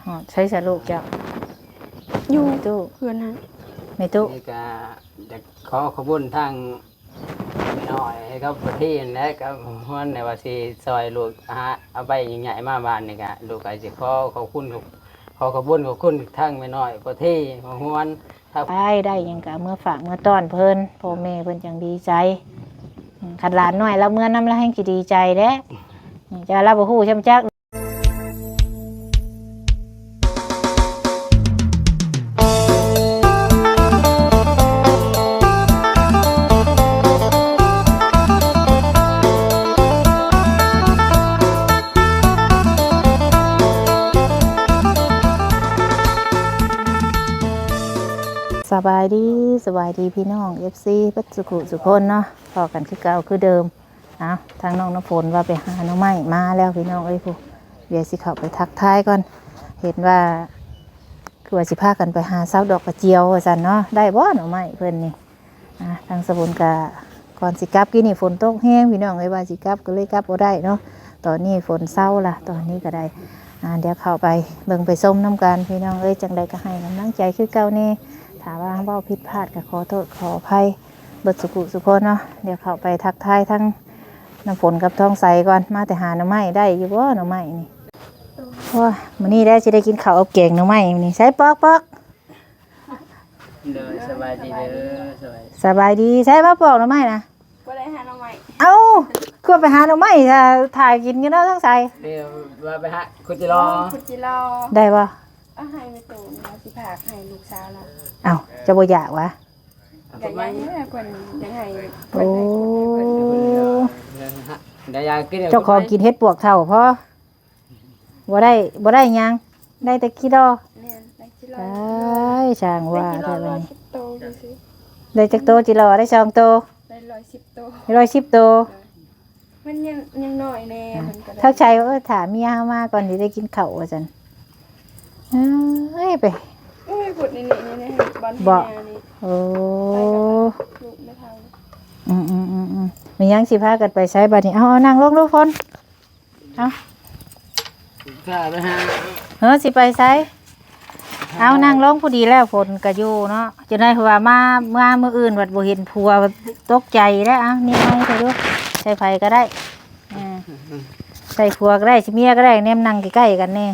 ຮອດໃສສະລູກເຈົ້າ? ຢູ່ ແມ່ຕູ້ ເພື່ອນຫັ້ນ ແມ່ຕູ້ ນີ້ກະຢາກຂໍຂອບຄຸນທາງແມ່ນ້ອຍໃຫ້ກັບປະເທດຫັ້ນແຫຼະ ກັບຮວນແຫຼະ ວ່າຊິຊ່ອຍລູກຫາເອົາໄປໃຫຍ່ມາບ້ານນີ້ກະ ລູກກະຊິຂໍຂອບຄຸນ ຂໍຂອບຄຸນຂອບຄຸນທາງແມ່ນ້ອຍປະເທດຮວນ ໄປໄດ້ຫຍັງກະເມືອຝາກເມືອຕ້ອນເພິ່ນ ພໍ່ແມ່ເພິ່ນຈັ່ງດີໃຈ. ອືມ ຄັນຫຼານນ້ອຍລາວເມືອນຳ ລາວແຮ່ງຊິດີໃຈແຫຼະ. ອືມ ແຕ່ວ່າລາວບໍ່ຮູ້ຊ່ຳຈັກ. ສະບາຍດີ ສະບາຍດີພີ່ນ້ອງ ເອັຟຊີ ເບິດສຸຂູສຸຄົນເນາະ ພໍ້ກັນຄືເກົ່າຄືເດີມ. ເອົາ ທາງນ້ອງນ້ຳຝົນວ່າໄປຫາໜໍ່ໄມ້ມາແລ້ວພີ່ນ້ອງເອີຍ ຜູ້ ດຽວຊິເຂົ້າໄປທັກທາຍກ່ອນ ເຫັນວ່າ ຄືວ່າຊິພາກັນໄປຫາຊາວດອກກະຈຽວວ່າຊັ້ນເນາະ ໄດ້ບໍ່ໜໍ່ໄມ້ເພິ່ນນີ້? ອ່າ ທາງສະບຸນກະ ກ່ອນຊິກັບ ກີ້ນີ້ຝົນຕົກແຮງພີ່ນ້ອງເອີຍ ວ່າຊິກັບກໍເລີຍກັບບໍ່ໄດ້ເນາະ ຕອນນີ້ຝົນເຊົາລະ ຕອນນີ້ກໍໄດ້. ອ່າ ດຽວເຂົ້າໄປເບິ່ງໄປຊົມນຳກັນພີ່ນ້ອງເອີຍ ຈັ່ງໃດກໍໃຫ້ກຳລັງໃຈຄືເກົ່າແດ່ ຖ້າວ່າເວົ້າຜິດພາດກໍຂໍໂທດຂໍອະໄພ ເບິດສຸຂູສຸຄົນເນາະ. ດຽວເຂົ້າໄປທັກທາຍທັງນ້ຳຝົນກັບທອງໃສກ່ອນ ມາແຕ່ຫາໜໍ່ໄມ້ ໄດ້ຢູ່ບໍ່ໜໍ່ໄມ້ນີ້? ໂອ້ຍ ມື້ນີ້ແຫຼະຊິໄດ້ກິນເຂົ້າກັບແກງໜໍ່ໄມ້ນີ້ ໃສ່ປອກໆ. ໂດຍ ສະບາຍດີເດີ ສະບາຍ ສະບາຍດີ ໃສ່ມາປອກໜໍ່ໄມ້ນະ ບໍ່ໄດ້ຫາໜໍ່ໄມ້. ເອົ້າ ຄືວ່າໄປຫາໜໍ່ໄມ້ ຖ້າ ຖ້າກິນຢູ່ເນາະທອງໃສ ດຽວວ່າໄປຫາຂຸດຈິລໍ ຂຸດຈິລໍ ໄດ້ບໍ່? ເອົາໃຫ້ແມ່ຕູ້ນີ້ ຊິຝາກໃຫ້ລູກສາວລາວ. ເອົ້າ ເຈົ້າບໍ່ຢາກຫວາ? ຢາກ ຢາກໃຫ້ເພິ່ນ ຢາກໃຫ້ ໂອ້ ເພິ່ນ ເພິ່ນ ເພິ່ນ ເພິ່ນ ເພິ່ນ ເຈົ້າຂອງກິນເຫັດປວກເຖົ້າພໍ ບໍ່ໄດ້ ບໍ່ໄດ້ຫຍັງ ໄດ້ແຕ່ຈິລໍ. ແມ່ນ ໄດ້ຈິລໍ ຕາຍ ຊ່າງວ່າແທ້ບາດນີ້ ໄດ້ຈິລໍຮ້ອຍສິບໂຕ ໄດ້ຈັກໂຕຈິລໍ? ໄດ້ສອງໂຕ ໄດ້ຮ້ອຍສິບໂຕ ໄດ້ຮ້ອຍສິບໂຕ. ມັນຍັງ ຍັງນ້ອຍແນ່ ອ່າ ມັນກໍໄດ້ ທັກທາຍວ່າ ເອີ ຖ້າເມຍເຮົາມາກ່ອນຊິໄດ້ກິນເຂົ້າວ່າຊັ້ນ. ເອີຍ ໄປ ໂອ້ຍ ພຸດນີ້ ນີ້ ນີ້ ນີ້ ບ່ອນ ບໍ່ ເມຍນີ້ ໂອ້ ໄປກັບລູກແມ່ເຖົ້າ. ອືມໆໆໆ ແມ່ນຫຍັງ ຊິພາກັນໄປໃສບາດນີ້? ເອົາ ເອົາ ນັ່ງລົງດູ ຝົນ ເອົາ ຂ້າໄປຫາ ເອີ ຊິໄປໃສ? ເອົາ ນັ່ງລົງ ພໍດີແລ້ວ ຝົນກໍຢູ່ເນາະ ຈະໄດ້ວ່າມາ ມາມື້ອື່ນບັດບໍ່ເຫັນຜົວ ຕົກໃຈແລ້ວ. ເອົາ ນີ້ໃໝ່ເທື່ອດູ ໃສ່ໃຜກໍໄດ້ ເອີ ໃສ່ຜົວກໍໄດ້ ຊິເມຍກໍໄດ້ ແນມນັ່ງໃກ້ໆກັນແນ່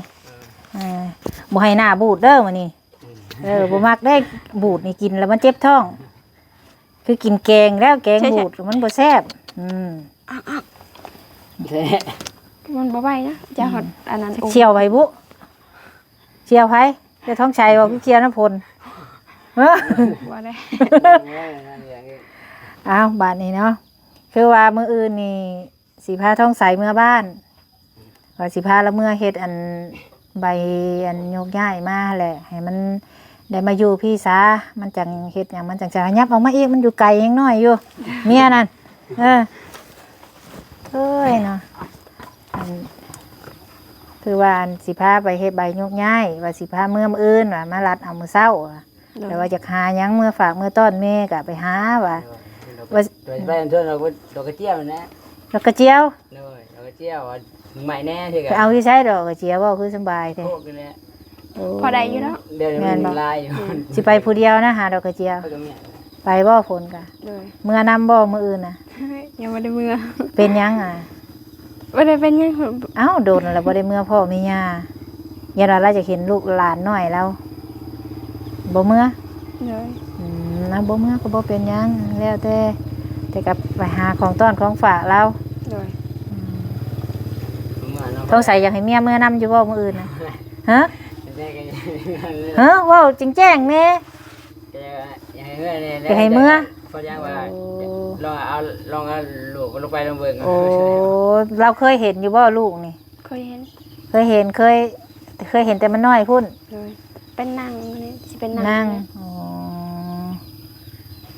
ເອີ ບໍ່ໃຫ້ໜ້າບູດເດີມື້ນີ້. ເອີ ບໍ່ມັກເດ້ ບູດນີ້ກິນແລ້ວມັນເຈັບທ້ອງ ຄືກິນແກງແລ້ວ ແກງ ໃຊ່ໆ ບູດມັນບໍ່ແຊບ. ອືມ ມັນບໍ່ໄຫວນະ ຈະຮອດອັນນັ້ນ ໂອ້ ສ່ຽວໃຜບຸ? ສ່ຽວໃຜ? ເຈົ້າທອງໄຊບໍ່? ຄືສ່ຽວນ້ຳຝົນ ເອີ ບໍ່ໄດ້. ອ້າວ ບາດນີ້ເນາະ ຄືວ່າມື້ອື່ນນີ້ ຊິພາທອງໃສເມືອບ້ານ ວ່າຊິພາລາວເມືອເຮັດອັນ ໃບອັນໂຍກຍ້າຍມາແຫຼະ ໃຫ້ມັນໄດ້ມາຢູ່ພີ້ຊາ ມັນຈັ່ງເຮັດຫຍັງ ມັນຈັ່ງຈະຫຍັບອອກມາອີກ ມັນຢູ່ໄກຍັງນ້ອຍຢູ່ ເມຍນັ້ນ. ເອີ ເອີຍເນາະ ອັນ ຄືວ່າອັນຊິພາໄປເຮັດໃບໂຍກຍ້າຍ ວ່າຊິພາເມືອມື້ອື່ນ ວ່າມາລັດເອົາມື້ເຊົ້າ ໂດຍ ແຕ່ວ່າຢາກຫາຫຍັງເມືອຝາກເມືອຕ້ອນແມ່ກໍໄປຫາວ່າ ໂດຍ ວ່າ ໂດຍ ໄປອັນເທິງດອກ ດອກກະຈຽວນະ ດອກກະຈຽວ ໂດຍ ດອກກະຈຽວ ວ່າໃໝ່ແນ່ ໄປເອົາຢູ່ໃສດອກກະຈຽວ ເວົ້າຄືສຳບາຍແທ້ ໂຄກນີ້ແຫຼະ ໂອ້ ພໍໄດ້ຢູ່ເນາະ ດຽວນີ້ ແມ່ນບໍ່ ມັນຫຼາຍຢູ່ ອືມ ຊິໄປຜູ້ດຽວນະ ຫາດອກກະຈຽວ ໄປກັບແມ່ ໄປບໍ່ ຝົນກະ ໂດຍ ເມືອນຳບໍ່ມື້ອື່ນນະ? ຍັງບໍ່ໄດ້ເມືອ ເປັນຫຍັງອະ? ບໍ່ໄດ້ເປັນຫຍັງ. ອ້າວ ດົນແລ້ວບໍ່ໄດ້ເມືອພໍ່ແມ່ຍ່າ ຢ້ານວ່າລາວຈະເຫັນລູກຫຼານນ້ອຍລາວ ບໍ່ເມືອ? ໂດຍ ອືມ ນະ ບໍ່ເມືອກໍບໍ່ເປັນຫຍັງ ແລ້ວແຕ່ ແຕ່ກັບໄປຫາຂອງຕ້ອນຂອງຝາກລາວ. ໂດຍ ອືມ ເມືອເນາະ ທອງໃສຢາກໃຫ້ເມຍເມືອນຳຢູ່ບໍ່ມື້ອື່ນນະ? ຮະ? ແຕ່ກໍ ຮະ? ເວົ້າແຈ້ງໆແດ່. ກໍຢາກໃຫ້ເມືອແດ່ ຢາກໃຫ້ເມືອ ເພາະຫຍັງວ່າ ໂອ້ ລອງເອົາ ລອງເອົາລູກລົງໄປລອງເບິ່ງ. ໂອ້ ລາວເຄີຍເຫັນຢູ່ບໍ່ລູກນີ້? ເຄີຍເຫັນ ເຄີຍເຫັນ ເຄີຍ ເຄີຍເຫັນແຕ່ມັນນ້ອຍພຸ້ນ. ໂດຍ ເປັນນັ່ງນີ້ ຊິເປັນນັ່ງ ນັ່ງ ນີ້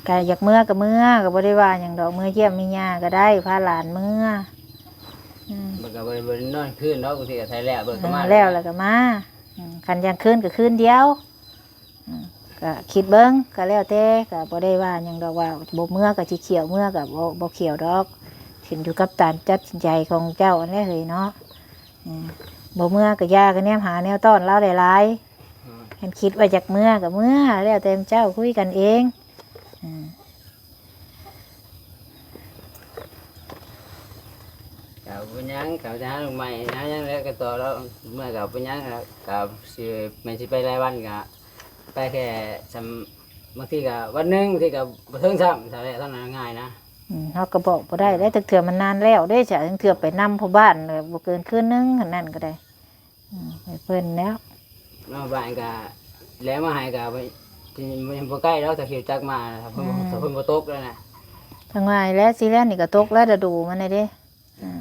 ແຫຼະ. ອໍ ກະຢາກເມືອກະເມືອ ກະບໍ່ໄດ້ວ່າຫຍັງດອກ ເມືອຢ້ຽມແມ່ຍ່າກະໄດ້ ພາຫຼານເມືອ. ອືມ ມັນກະບໍ່ໄດ້ ບໍ່ໄດ້ນອນຄືນດອກ ບາງທີກະໄທແລ້ວ ເບິ່ງກະມາ ເອີ ແລ້ວລະກະມາ. ອືມ ຄັນຢາກຄືນກະຄືນດຽວ. ອືມ ກະຄິດເບິ່ງ ກະແລ້ວແຕ່ ກະບໍ່ໄດ້ວ່າຫຍັງດອກ ວ່າບໍ່ເມືອກະຊິຂຽວ ເມືອກະບໍ່ ບໍ່ຂຽວດອກ ຂຶ້ນຢູ່ກັບການຕັດສິນໃຈຂອງເຈົ້າຫັ້ນແຫຼະເຮີ້ຍເນາະ. ອືມ ບໍ່ເມືອກໍຢ່າ ກໍແນມຫາແນວຕ້ອນລາວຫຼາຍໆ. ຄັນຄິດວ່າຢາກເມືອກໍເມືອ ແລ້ວແຕ່ເຈົ້າຄຸຍກັນເອງ. ກໍບໍ່ເປັນຫຍັງ ເຂົາຈະຫາລູກໃໝ່ຫາຫຍັງແລ້ວກໍຕໍ່ລາວເມືອ ກໍບໍ່ເປັນຫຍັງ ກໍຊິ ແມ່ນຊິໄປຫຼາຍວັນ ກໍໄປແຄ່ສ່ຳ ບາງທີກໍວັນໜຶ່ງ ບາງທີກໍບໍ່ເຖິງຊ້ຳ ເທົ່ານັ້ນ ເທົ່ານັ້ນ ງ່າຍນະ. ອືມ ເຮົາກໍບອກບໍ່ໄດ້ເດ້ ອືມ ຈັກເທື່ອມັນນານແລ້ວເດ້ ຈະ ຈັກເທື່ອໄປນຳພໍ່ບ້ານ ບໍ່ເກີນຄືນໜຶ່ງ ອັນນັ້ນກໍໄດ້. ອືມ ໃຫ້ເພິ່ນແລ້ວ ມາບ້ານກະແລະມາໃຫ້ກະ ບໍ່ ບໍ່ໃກ້ດອກ ຖ້າຂີ່ຈັກມາ ຖ້າເພິ່ນ ອືມ ຖ້າເພິ່ນບໍ່ຕົກແລ້ວນະ. ຈັ່ງວ່າແຫຼະ ຊິແລ້ວນີ້ກໍຕົກແລ້ວ ລະດູມັນນີ້ເດ້. ອືມ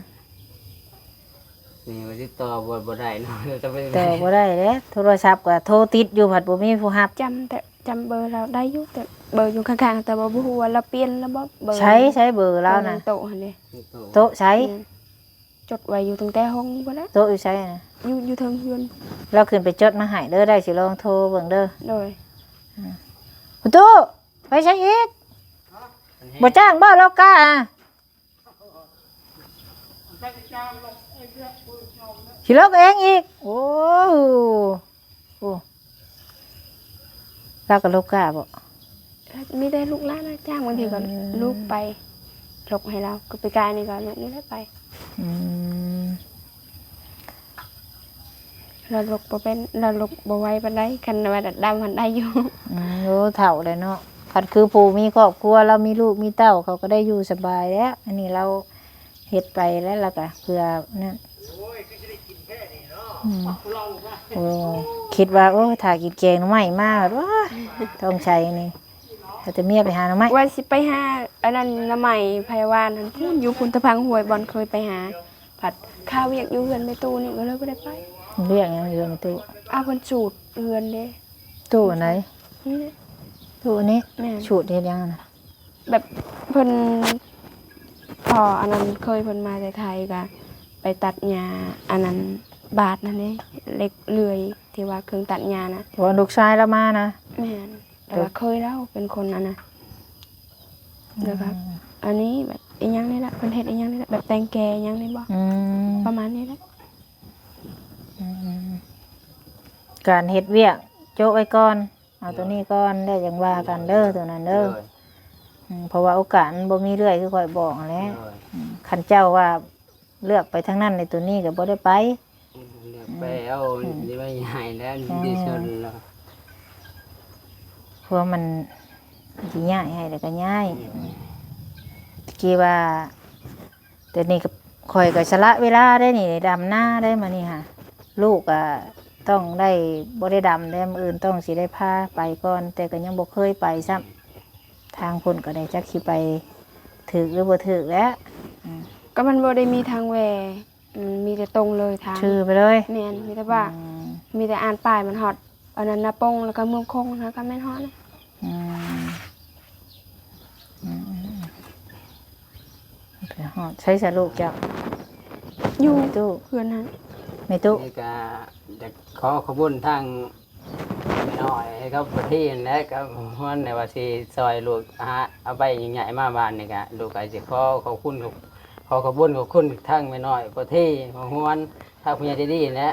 ນີ້ວ່າຕິດຕໍ່ບໍ່ ບໍ່ໄດ້ເນາະ ຈະໄປ ຕໍ່ບໍ່ໄດ້ເດ້ ໂທລະສັບກໍໂທຕິດຢູ່ ພັດບໍ່ມີຜູ້ຮັບ. ຈຳແຕ່ ຈຳເບີລາວໄດ້ຢູ່ ແຕ່ເບີຢູ່ຂ້າງໆ ແຕ່ວ່າບໍ່ຮູ້ວ່າລາວປ່ຽນແລ້ວບໍ່ ເບີ ໃຊ້ ໃຊ້ເບີລາວນະ ໂຕຫັ້ນເດ້ ໂຕໃສ? ອືມ ຈົດໄວ້ຢູ່ຕັ້ງແຕ່ຫ້ອງພຸ້ນແຫຼະ. ໂຕະຢູ່ໃສນະ? ຢູ່ ຢູ່ເທິງເຮືອນ. ລາວຂຶ້ນໄປຈົດມາໃຫ້ເດີ ໄດ້ຊິລອງໂທເບິ່ງເດີ. ໂດຍ. ອືມ ປະຕູ ໄປໃສອີກ? ບໍ່ຈ້າງບໍ່ໂລກາ? ຊິລົງເອງອີກ. ໂອ້ ໂອ້ ລາວກໍລົກກ້າບໍ່? ມີແຕ່ລູກຫຼານຮັບຈ້າງ ບາງທີກໍ ເອີ ລູກໄປລົກໃຫ້ລາວ ຄືປີກາຍນີ້ກໍລູກນີ້ແຫຼະໄປ. ອືມ ລາວລົກບໍ່ເປັນ ລາວລົກບໍ່ໄວປານໃດ ຄັນວ່າດຳຫັ້ນໄດ້ຢູ່. ອືມ ໂອ້ ເຖົ້າແລ້ວເນາະ ຄັນຄືຜູ້ມີຄອບຄົວ ລາວມີລູກມີເຕົ້າ ເຂົາກໍໄດ້ຢູ່ສະບາຍແລ້ວ ອັນນີ້ລາວ ເຮັດໄປແລ້ວ ລະກະເພື່ອນັ້ນ. ອືມ ໂອ້ ຄິດວ່າ ໂອ້ ຖ້າກິນແກງໜໍ່ໄມ້ມາ ໂອ້ ທ້ອງໃສນີ້ ແຕ່ເມຍໄປຫາໜໍ່ໄມ້ ວ່າຊິໄປຫາອັນນັ້ນ ໜໍ່ໄມ້ໄຜ່ຫວານຫັ້ນ ພຸ້ນ ຢູ່ພຸ້ນ ຕະພັງຫ້ວຍ ບ່ອນເຄີຍໄປຫາ ພັດຄາວຽກຢູ່ເຮືອນແມ່ຕູ້ນີ້ ກໍເລີຍບໍ່ໄດ້ໄປ. ວຽກຫຍັງຢູ່ເຮືອນແມ່ຕູ້? ອ້າວ ເພິ່ນສູດເຮືອນເດ້. ຕູ້ອັນໃດ? ນີ້ແຫຼະ ຕູ້ອັນນີ້. ແມ່ນ. ສູດເຮັດຫຍັງຫັ້ນນະ? ແບບເພິ່ນ ພໍ່ອັນນັ້ນເຄີຍເພິ່ນມາແຕ່ໄທ ກະໄປຕັດຫຍ້າ ອັນນັ້ນບາດນັ້ນເດ້ ເຫຼັກເລື່ອຍທີ່ວ່າເຄື່ອງຕັດຫຍ້ານະ. ໂອ້ ລູກຊາຍລາວມານະ? ແມ່ນ. ແຕ່ວ່າເຄີຍລາວເປັນຄົນອັນນະ ອືມ ແລ້ວກໍອັນນີ້ແບບອີ່ຫຍັງນີ້ແຫຼະ ເພິ່ນເຮັດອີ່ຫຍັງນີ້ແຫຼະ ແບບແຕ່ງແກ່ອີ່ຫຍັງນີ້ບໍ? ອືມ ປະມານນີ້ແຫຼະ. ອືມ ການເຮັດວຽກໂຈະໄວ້ກ່ອນ. ເອົາໂຕນີ້ກ່ອນ ແລ້ວຈັ່ງວ່າກັນເດີ ໂດຍ ໂຕນັ້ນເດີ. ໂດຍ. ອືມ ເພາະວ່າໂອກາດມັນບໍ່ມີເລື້ອຍ ຄືຂ້ອຍບອກຫັ້ນແຫຼະ. ໂດຍ. ອືມ ຄັນເຈົ້າວ່າເລືອກໄປທາງນັ້ນ ໃນໂຕນີ້ກໍບໍ່ໄດ້ໄປ. ອືມ ເລືອກໄປເອົາ ອືມ ນີ້ມາໃຫ້ແລ້ວ ອືມ ດີສຸດແລ້ວ. ເພາະວ່າມັນຊິຍ້າຍໃຫ້ ແລ້ວກໍຍ້າຍ. ອືມ ອືມ ຕະກີ້ວ່າ ແຕ່ນີ້ກໍ ຂ້ອຍກໍສະຫຼະເວລາໄດ້ນີ້ ດຳນາໄດ້ມານີ້ຫາ ລູກກໍຕ້ອງໄດ້ ບໍ່ໄດ້ດຳແລ້ວ ມື້ອື່ນຕ້ອງຊິໄດ້ພາໄປກ່ອນ ແຕ່ກໍຍັງບໍ່ເຄີຍໄປຊ້ຳ. ທາງພຸ້ນກໍໄດ້ ຈັກຊິໄປຖືກ ຫຼື ບໍ່ຖືກແຫຼະ. ອືມ ກໍມັນບໍ່ໄດ້ມີທາງແວ່ ອືມ ມີແຕ່ຕົງເລີຍທາງ ຊື່ໄປເລີຍ. ແມ່ນ ມີແຕ່ວ່າ ອືມ ມີແຕ່ອ່ານປ້າຍມັນຮອດ ອັນນັ້ນນາປົງ ແລ້ວກໍເມືອງຄົງ ແລ້ວກໍແມ່ນຮອດ. ອືມ ອືມ ໄປຮອດໃສສະລູກເຈົ້າ? ຢູ່ ແມ່ຕູ້ ເພື່ອນຫັ້ນ. ແມ່ຕູ້ ນີ້ກະຢາກຂໍຂອບຄຸນທາງແມ່ນ້ອຍໃຫ້ເຂົາປະເທດແຫຼະ ກັບຮວນ ແຕ່ວ່າຊິຊ່ອຍລູກຫາເອົາໄປ ຍ້າຍມາບ້ານນີ້ກະ ລູກກະຊິຂໍຂອບຄຸນ ຂໍຂອບຄຸນ ຂອບຄຸນທາງແມ່ນ້ອຍປະເທດ ຮວນ ທາງຜູ້ໃຫຍ່ໃຈດີແຫຼະ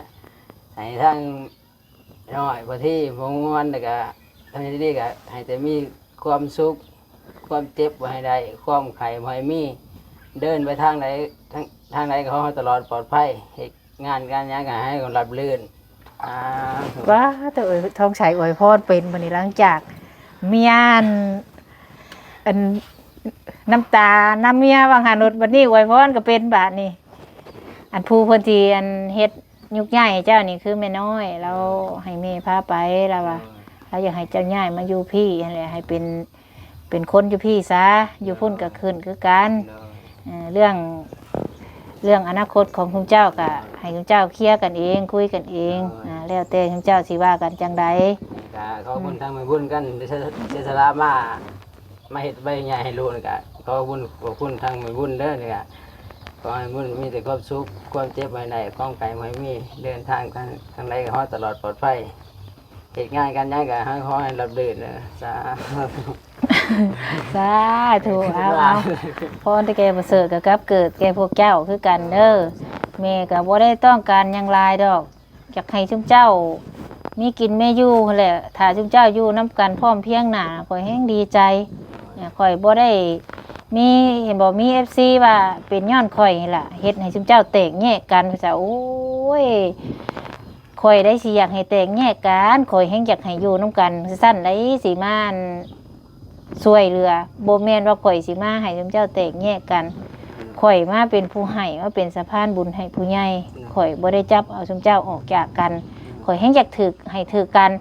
ໃຫ້ທາງ ນ້ອຍ ປະທີ ພວກມ່ວນ ແລ້ວກະທຳອິດດີກະໃຫ້ແຕ່ມີຄວາມສຸກ ຄວາມເຈັບບໍ່ໃຫ້ໄດ້ ຄວາມໄຂ້ບໍ່ໃຫ້ມີ ເດີນໄປທາງໃດ ທາງ ທາງໃດກໍຂໍໃຫ້ຕະຫຼອດປອດໄພ ເຮັດງານການຫຍັງກໍໃຫ້ລາບລື່ນ. ສາທຸ. ວ້າ ໂຕເອີຍ ທອງໃສອວຍພອນເປັນບັດນີ້ ຫຼັງຈາກເມຍ ອັນ ອັນ ນ້ຳຕານຳເມຍວ່າງຫັ້ນ ບັດນີ້ອວຍພອນກໍເປັນບາດນີ້ ອັນຜູ້ເພິ່ນທີ່ ອັນເຮັດ ຍຸກຍ້າຍໃຫ້ເຈົ້ານີ້ຄືແມ່ນ້ອຍ ລາວໃຫ້ແມ່ພາໄປ ລາວວ່າ ລາວຢາກໃຫ້ເຈົ້າຍ້າຍມາຢູ່ພີ້ຫັ້ນແຫຼະ ໃຫ້ເປັນ ເປັນຄົນຢູ່ພີ້ຊະ ຢູ່ພຸ້ນກໍຂຶ້ນຄືກັນ. ເອີ ເລື່ອງ ເລື່ອງອະນາຄົດຂອງຊຸມເຈົ້າກໍໃຫ້ຊຸມເຈົ້າເຄຍກັນເອງ ຄຸຍກັນເອງ ແລ້ວແຕ່ຊຸມເຈົ້າຊິວ່າກັນຈັ່ງໃດ. ກໍຂອບຄຸນທາງແມ່ບຸນກັນ ເສຍສະຫຼະມາ ມາເຮັດໃບໃຫຍ່ໃຫ້ລູກນີ້ກະ ຂໍບຸນຂອບຄຸນທາງແມ່ບຸນເດີ. ນີ້ກະຂໍໃຫ້ບຸນມີແຕ່ຄວາມສຸກ ຄວາມເຈັບບໍ່ໃຫ້ໄດ້ ຄວາມໄຂ້ບໍ່ໃຫ້ມີ ເດີນທາງທາງ ທາງໃດກໍຂໍຕະຫຼອດປອດໄພ ເຮັດງານການຫຍັງກໍໃຫ້ ຂໍໃຫ້ລາບລື່ນເດີ. ສາທຸ. ສາທຸ. ເອົາ ເອົາ ພອນແຕ່ແກ່ປະເສີດກໍກັບເກີດແກ່ພວກເຈົ້າຄືກັນເດີ. ແມ່ກໍບໍ່ໄດ້ຕ້ອງການຫຍັງຫຼາຍດອກ ຢາກໃຫ້ຊຸມເຈົ້າມີກິນມີຢູ່ຫັ້ນແຫຼະ. ຖ້າຊຸມເຈົ້າຢູ່ນຳກັນພ້ອມພຽງໜ້າ ຂ້ອຍແຮງດີໃຈ. ຂ້ອຍບໍ່ໄດ້ມີ ເຫັນບໍ່ ມີເອັຟຊີວ່າເປັນຍ້ອນຂ້ອຍນີ້ລະ ເຮັດໃຫ້ຊຸມເຈົ້າແຕກແຍກກັນ. ຂ້ອຍວ່າ ໂອ້ຍ ຂ້ອຍໄດ້ຊິຢາກໃຫ້ແຕກແຍກກັນ ຂ້ອຍແຮງຢາກໃຫ້ຢູ່ນຳກັນ. ຊັ້ນໃດຊິມາ ຊ່ວຍເຫຼືອ ບໍ່ແມ່ນວ່າຂ້ອຍຊິມາໃຫ້ຊຸມເຈົ້າແຕກແຍກກັນ. ຂ້ອຍມາເປັນຜູ້ໃຫ້ ມາເປັນສະພານບຸນໃຫ້ຜູ້ໃຫຍ່. ຂ້ອຍບໍ່ໄດ້ຈັບເອົາຊຸມເຈົ້າອອກຈາກກັນ. ຂ້ອຍແຮງຢາກຖືກ ໃຫ້ຖືກກັນ.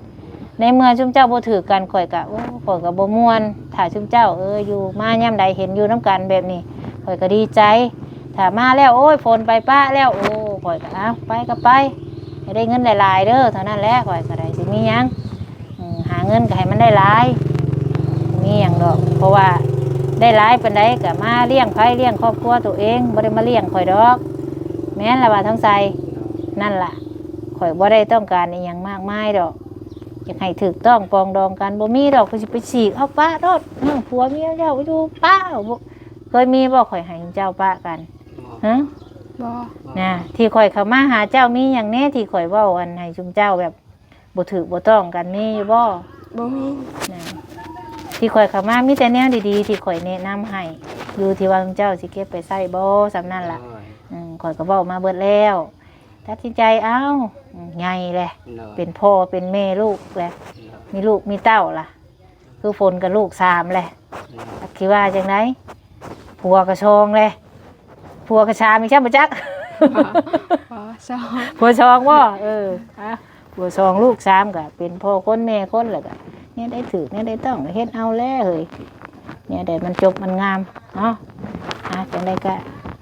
ໃນເມື່ອຊຸມເຈົ້າບໍ່ຖືກກັນ ຂ້ອຍກະ ໂອ້ ຂ້ອຍກະບໍ່ມ່ວນ. ຖ້າຊຸມເຈົ້າ ເອີ ຢູ່ມາຍາມໃດເຫັນຢູ່ນຳກັນແບບນີ້ ຂ້ອຍກະດີໃຈ. ຖ້າມາແລ້ວ ໂອ້ຍ ຝົນໄປປະແລ້ວ ໂອ້ ຂ້ອຍກະ ເອົາ ໄປກະໄປ ໃຫ້ໄດ້ເງິນຫຼາຍໆເດີ ເທົ່ານັ້ນແຫຼະ. ຂ້ອຍກະໄດ້ ຊິມີຫຍັງ ອືມ ຫາເງິນກໍໃຫ້ມັນໄດ້ຫຼາຍ ມີຫຍັງດອກ ເພາະວ່າໄດ້ຫຼາຍປານໃດກໍມາລ້ຽງໃຜລ້ຽງຄອບຄົວໂຕເອງ ບໍ່ໄດ້ມາລ້ຽງຂ້ອຍດອກ. ແມ່ນລະວ່າທອງໃສ? ນັ້ນລະ ຂ້ອຍບໍ່ໄດ້ຕ້ອງການອີ່ຫຍັງມາກມາຍດອກ ຢາກໃຫ້ຖືກຕ້ອງປອງດອງກັນ. ບໍ່ມີດອກ ຂ້ອຍຊິໄປສີກເອົາປະໂລດ ເອີ ຜົວເມຍເຈົ້າຢູ່ປະ. ບໍ່ເຄີຍມີບໍ່ ຂ້ອຍໃຫ້ເຈົ້າປະກັນ? ຮະ? ບໍ່ ນະ ທີ່ຂ້ອຍເຂົ້າມາຫາເຈົ້າ ມີຫຍັງແດ່ທີ່ຂ້ອຍເວົ້າອັນໃຫ້ຊຸມເຈົ້າແບບ ບໍ່ຖືກບໍ່ຕ້ອງກັນ ມີຢູ່ບໍ່? ບໍ່ມີ ນະ ທີ່ຂ້ອຍເຂົ້າມາມີແຕ່ແນວດີໆ ທີ່ຂ້ອຍແນະນຳໃຫ້ ຢູ່ທີ່ວ່າເຈົ້າຊິເກັບໄປໃຊ້ບໍ່ ສ່ຳນັ້ນລະ. ໂດຍ ອືມ ຂ້ອຍກໍເວົ້າມາເບິດແລ້ວ ຕັດສິນໃຈເອົາ. ອືມ ໃຫຍ່ແຫຼະ ໂດຍ ເປັນພໍ່ເປັນແມ່ລູກແຫຼະ ໂດຍ ມີລູກມີເຕົ້າລະ ຄືຝົນກໍລູກສາມແຫຼະ ໂດຍ ຈັກຊິວ່າຈັ່ງໃດ? ຜົວກໍສອງແຫຼະ ຜົວກໍສາມອີກຊ້ຳບໍ່ຈັກ ຜົວສອງ ຜົວສອງບໍ່? ເອີ ຜົວສອງລູກສາມ ກໍເປັນພໍ່ຄົນແມ່ຄົນ ແລ້ວກໍແນວໃດຖືກແນວໃດຕ້ອງ ກໍເຮັດເອົາແຫຼະເຮີ້ຍ ແນວໃດມັນຈົບມັນງາມເນາະ. ອາ ຈັ່ງໃດກໍ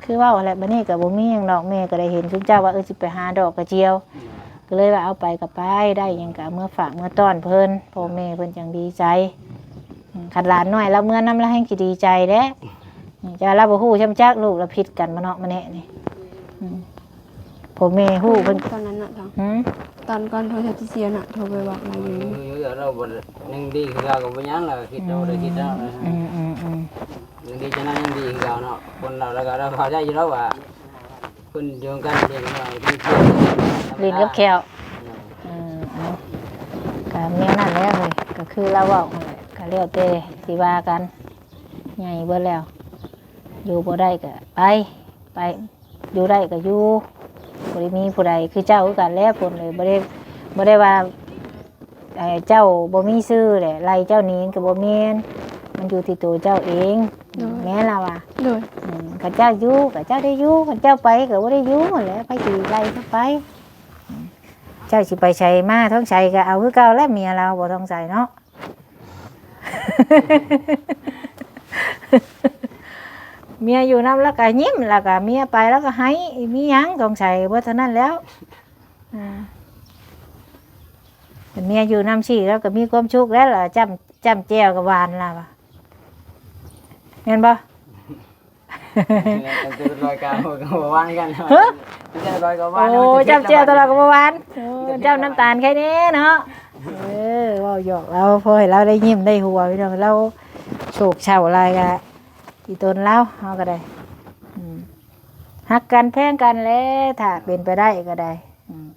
ຄືເວົ້າແຫຼະ ບັດນີ້ກໍບໍ່ມີຫຍັງດອກ ແມ່ກໍໄດ້ເຫັນຊຸມເຈົ້າວ່າ ເອີ ຊິໄປຫາດອກກະຈຽວ ກໍເລີຍວ່າເອົາໄປກໍໄປ ໄດ້ຫຍັງກໍເອົາເມືອຝາກເມືອຕ້ອນເພິ່ນ ພໍ່ແມ່ເພິ່ນຈັ່ງດີໃຈ. ອືມ ຄັນຫຼານນ້ອຍລາວເມືອນຳ ລາວແຮ່ງຊິດີໃຈແຫຼະ. ອືມ ແຕ່ລາວບໍ່ຮູ້ຊ້ຳຈັກ ລູກລາວຜິດກັນມາເນາະມາແນະນີ້. ອືມ ພໍ່ແມ່ຮູ້ເພິ່ນ ຕອນນັ້ນເນາະ ຮຶ ຕອນກ່ອນໂທລະສັບຊິເສຍເນາະ ໂທໄປບອກລາວຢູ່ ເອີ ລາວບໍ່ ຍັງດີຄືເກົ່າ ກໍບໍ່ຍັງ ລາວຄິດ ເຮົາບໍ່ໄດ້ຄິດແລ້ວ. ອືມໆໆ ຍັງດີຈັ່ງນັ້ນ ຍັງດີຄືເກົ່າເນາະ ຄົນລາວ ລາວກໍ ລາວເຂົ້າໃຈຢູ່ແລ້ວວ່າ ເພິ່ນຢູ່ນຳກັນ ເພິ່ນ ເພິ່ນ ຫຼິ້ນກັບແຂ້ວ. ເອີ ເອົາ ກໍແນວນັ້ນແຫຼະເຮີ້ຍ ກໍຄືລາວເວົ້າຫັ້ນແຫຼະ ກໍແລ້ວແຕ່ຊິວ່າກັນ ໃຫຍ່ເບິດແລ້ວ ຢູ່ບໍ່ໄດ້ກໍໄປ ໄປ ຢູ່ໄດ້ກໍຢູ່ ບໍ່ໄດ້ມີຜູ້ໃດ ຄືເຈົ້າຄືກັນແຫຼະ ເພິ່ນເອີຍ ບໍ່ໄດ້ ບໍ່ໄດ້ວ່າ ເອີ ເຈົ້າບໍ່ມີຊື່ແຫຼະ ໄລ່ເຈົ້າໜີກໍບໍ່ແມ່ນ ມັນຢູ່ທີ່ໂຕເຈົ້າເອງ. ໂດຍ ແມ່ນລະວ່າ ໂດຍ ອືມ ຄັນເຈົ້າຢູ່ກໍເຈົ້າໄດ້ຢູ່ ຄັນເຈົ້າໄປກໍບໍ່ໄດ້ຢູ່ຫັ້ນແຫຼະ ໃຜຊິໄລ່ເຈົ້າໄປ? ເຈົ້າຊິໄປໃສມາ ທອງໃສກໍເອົາຄືເກົ່າແຫຼະ ເມຍລາວບໍ່ ທອງໃສເນາະ. ເມຍຢູ່ນຳລາວກໍຍິ້ມ ລາວກໍ ເມຍໄປລາວກໍໄຫ້ ມີຫຍັງ ທອງໃສ ເບິດເທົ່ານັ້ນແລ້ວ. ອາ ເມຍຢູ່ນຳຊີ້ລາວກໍມີຄວາມສຸກແລ້ວ ລາວຈ້ຳ ຈ້ຳແຈ່ວກໍຫວານລາວວ່າ ແມ່ນບໍ່? ແມ່ນ ເປັນຮ້ອຍການກໍບໍ່ຫວານກັນ ຮະ? ເປັນຮ້ອຍກໍຫວານ ໂອ້ ຈ້ຳແຈ່ວຕະຫຼອດກໍບໍ່ຫວານ ໂອ້ ຈ້ຳນ້ຳຕານໄຄແນ່ເນາະ. ເອີ ເວົ້າຫຍອກລາວ ພໍໃຫ້ລາວໄດ້ຍິ້ມໄດ້ຫົວ ພີ່ນ້ອງ ລາວໂສກເສົ້າຫຼາຍກະອີ່ຕົນລາວ ເຮົາກໍໄດ້ ອືມ ຮັກກັນແພງກັນແຫຼະ ຖ້າເປັນໄປໄດ້ກໍໄດ້. ອືມ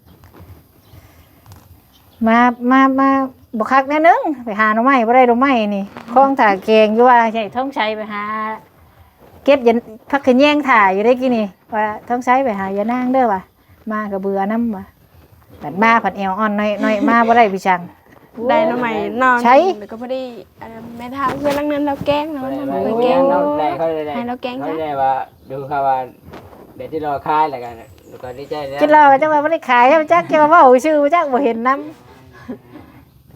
ມາ ມາ ມາ ບໍ່ຄັກແນວໜຶ່ງ ໄປຫາໜໍ່ໄມ້ ບໍ່ໄດ້ໜໍ່ໄມ້ນີ້ ຄອງຖ້າແກງຢູ່ ວ່າໃຫ້ທອງໄຊໄປຫາເກັບຢາ ຜັກຂະແຍງຖ້າຢູ່ເດ້ກີ້ນີ້ ວ່າທອງໄຊໄປຫາຢານາງເດີວ່າ ມາກໍເບື່ອນຳວ່າ ບັດມາພັດແອວອ່ອນໜ້ອຍໆ ມາບໍ່ໄດ້ພີ່ຊ່າງ. ໄດ້ໜໍ່ໄມ້ໜໍ່ໜຶ່ງ ໃສ ແລ້ວກໍພໍດີ ອັນນັ້ນແມ່ເຖົ້າເຮືອນຫຼັງນັ້ນລາວແກງ ແລ້ວມັນບໍ່ໄດ້ແກງ ເອີ ໃຫ້ລາວແກງ ເຂົາ ຊະ ໄດ້ວ່າ ດູເຂົາວ່າໄດ້ຕິດລໍ້ຂາຍ ແລ້ວກໍ ແລ້ວກໍດີໃຈແລ້ວ ຕິດລໍ້ກໍຈັກວ່າບໍ່ໄດ້ຂາຍ ຈັກ ຈັກວ່າເວົ້າຊື່ ຈັກບໍ່ເຫັນນຳ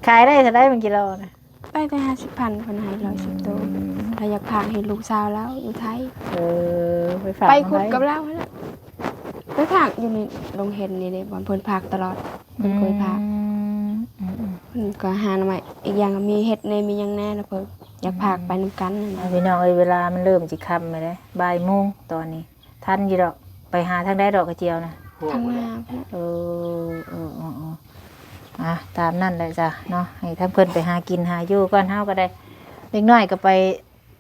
ຂາຍໄດ້ເທົ່າໃດມັນກິໂລນະ? ໄປແຕ່ຫ້າສິບພັນ ເພິ່ນໃຫ້ຮ້ອຍສິບໂຕ ອືມ ລາວຢາກຝາກໃຫ້ລູກສາວລາວຢູ່ໄທ. ເອີ ໄປຝາກ ໄປຂຸດກັບລາວຫັ້ນແຫຼະ ໄປຝາກຢູ່ໃນໂຮງເຫັນນີ້ເດ້ ບ່ອນເພິ່ນຝາກຕະຫຼອດ ເພິ່ນເຄີຍຝາກ ອືມ ເພິ່ນກໍຫາໜໍ່ໄມ້ ອີກຢ່າງກໍມີເຫັດແດ່ ມີຫຍັງແດ່ ແລ້ວເພິ່ນຢາກຝາກໄປນຳກັນ. ອືມ ນັ້ນ ພີ່ນ້ອງເອີຍ ເວລາມັນເລີ່ມຊິຄ່ຳແລ້ວເດ້ ບ່າຍໂມງຕອນນີ້ ທັນຢູ່ດອກ ໄປຫາທາງໃດດອກກະຈຽວນະ? ທາງໜ້າພຸ້ນ. ເອີ ເອີ ເອີ ເອີ ອ່າ ຕາມນັ້ນແຫຼະຈ້ະເນາະ ໃຫ້ທາງເພິ່ນໄປຫາກິນຫາຢູ່ກ່ອນ ເຮົາກໍໄດ້ ເດັກນ້ອຍກໍໄປ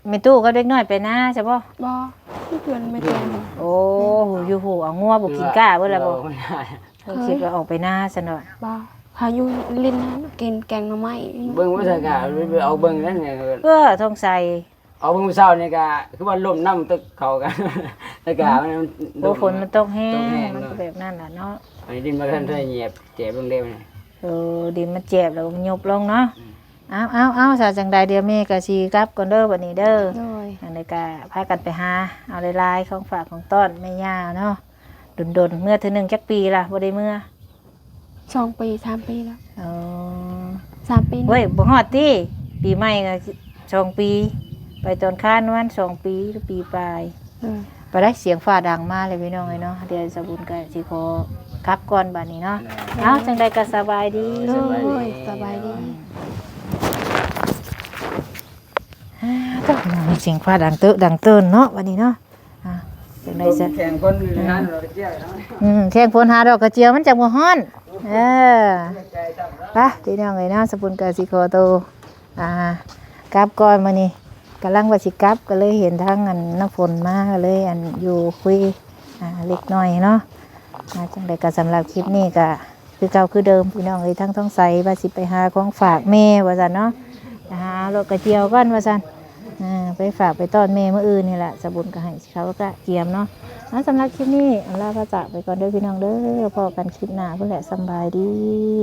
ແມ່ຕູ້ກັບເດັກນ້ອຍໄປນາຊະບໍ່? ບໍ່ ເພື່ອນແມ່ແຕງ. ໂອ້ ຢູ່ຫູເອົາງົວບໍ່ກິນກ້າເບິດລະບໍ່? ເພິ່ນຄິດວ່າອອກໄປນາຊັ້ນດອກ. ບໍ່ ເຂົາຢູ່ຫຼິ້ນນະ ກິນແກງໜໍ່ໄມ້. ເບິ່ງວ່າສາກາ ໄປເອົາເບິ່ງນັ້ນ ເອີ ທ້ອງໃສ ເອົາເບິ່ງມື້ເຊົ້ານີ້ກະຄືວ່າລົມນຳຕຶກເຂົາກະ ອາກາດມັນ ໂອ້ ຝົນມັນຕົກແຮງ ມັນກະແບບນັ້ນລະເນາະ. ອັນນີ້ດິນມັນທັນໄດ້ຫຍຽບແຈບລົງເດ້. ເອີ ດິນມັນແຈບແລ້ວມັນຍຸບລົງເນາະ. ເອົາ ເອົາ ເອົາ ຊະ ຈັ່ງໃດດຽວແມ່ກະຊິກັບກ່ອນເດີບັດນີ້ເດີ. ໂດຍ ຈັ່ງໃດກະພາກັນໄປຫາເອົາຫຼາຍໆ ຂອງຝາກຂອງຕ້ອນແມ່ຍ່າເນາະ. ດົນໆ ເມືອເທື່ອໜຶ່ງຈັກປີລະ ບໍ່ໄດ້ເມືອ? ສອງປີ ສາມປີແລ້ວ. ອໍ ສາມປີນີ້. ໂອ້ຍ ບໍ່ຮອດຕິ ປີໃໝ່ກະສອງປີ ໄປຕອນຄານປະມານສອງປີ ຫຼື ປີປາຍ. ເອີ ໄປໄດ້ ສຽງຟ້າດັງມາແລ້ວພີ່ນ້ອງເອີຍເນາະ. ດຽວສາວບຸນກະຊິຂໍກັບກ່ອນບາດນີ້ເນາະ. ເອົາ ຈັ່ງໃດກະສະບາຍດີ. ໂດຍ ສະບາຍດີ. ອ່າ ໂທ້ ສຽງຟ້າດັງເຕີ ດັງເຕີນເນາະບັດນີ້ເນາະ. ອ່າ ຈັ່ງໃດຊະ ແຂ່ງຝົນຫາດອກກະຈຽວເນາະ. ອືມ ແຂ່ງຝົນຫາດອກກະຈຽວ ມັນຈັ່ງບໍ່ຮ້ອນ. ເອີ ໄປພີ່ນ້ອງເອີຍເນາະ ສາວບຸນກະຊິຂໍໂຕ ອ່າ ກັບກ່ອນ. ມື້ນີ້ກຳລັງວ່າຊິກັບ ກະເລີຍເຫັນທາງອັນນ້ຳຝົນມາ ກະເລີຍອັນຢູ່ຄຸຍ ອ່າ ເລັກນ້ອຍເນາະ. ອ່າ ຈັ່ງໃດກະສຳລັບຄລິບນີ້ກະ ຄືເກົ່າຄືເດີມພີ່ນ້ອງເອີຍ. ທາງທອງໃສວ່າຊິໄປຫາຂອງຝາກແມ່ວ່າຊັ້ນເນາະ ໄປຫາເລາະກະຈຽວກ່ອນວ່າຊັ້ນ. ອ່າ ໄປຝາກໄປຕ້ອນແມ່ມື້ອື່ນນີ້ລະ. ສາວບຸນກະໃຫ້ເຂົາກະກຽມເນາະ. ອ່າ ສຳລັບຄລິບນີ້ອຳລາພາຈາກໄປກ່ອນເດີພີ່ນ້ອງເດີ. ພໍ້ກັນຄລິບໜ້າພຸ້ນແຫຼະ ສຳບາຍດີ.